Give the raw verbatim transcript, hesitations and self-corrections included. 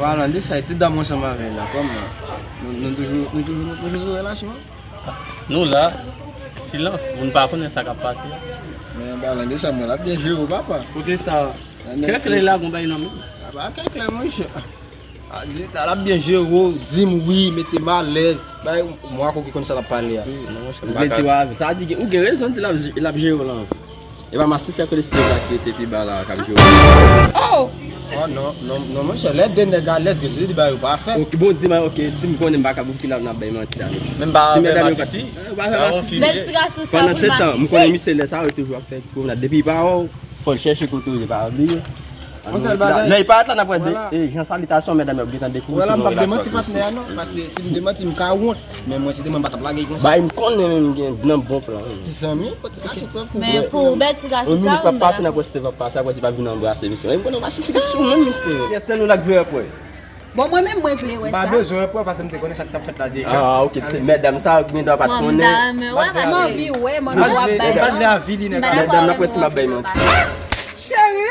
Palan de sa, ti dam ansanm avè l la, kòman? Nou, nou toujou, nou toujou, nou toujou sou relasyon? Nou la, silans, moun pa konnen sa k ap pase. Men palan de sa, mwen, l ap byen jere w, papa. Kote sa? Kèk lè la, gon bay nan men. A pa kèk lè, monchè. A, di, l ap byen jere w, di m wi, mete m alèz. Bay, mwen, ki konn sa l ap pale a. Vle di w avè l. Sa di, ou gen rezon, di l ap, l ap jere w la. E pa masisi ak kolestewòl la ki rete pi ba la k ap jwe. Oh! Oh non, non, non, monchè, lè de nèg alèz ke se li ba yo pa fè. Ok, bon, di mwen, ok, si m konnen m pa ka bouki la, n ap bay manti a, mesye. Menm pa avè masisi. Ou pa fè masisi. Bèl ti gason sa pou l masisi. Pandan se tan, m konnen misye lè sa yo toujou ap fè ti pwomenad. Depi pa wè w, fò l chèche kote w ye, pa bliye. Yon sèl bagay. Lè l parèt la, n ap wè de, e, jan salitasyon, medam yo ap gentan dekouvri si nou relasyon. Vwala, m p ap demanti patnè a non, paske si m demanti, m ka wont. Men mwen, si te mwen, m pa t ap lage l konsa. Bay, m konnen menm gen nan bon plan. Zanmi, pou ti gason tankou. Men pou bèl ti gason sa, ou menm pase nan pwòs te va pase, apre se pa vin anbrase misye. Men m konnen w pa sisi sou menm misye. Pyès nan nou la k vle pwè. Bon, mwen menm, mwen vle wè sa. M pa bezwen pwè, paske m te konnen sa k t ap fèt la deja. Ah, ok, se medam sa, ou gen dwa pa t konnen. Manmi, wè, paske m anvi wè, manmi, w ap bay. M pa t vle avili nèg la. Medam nan pwè si m ap bay manti. Cheri!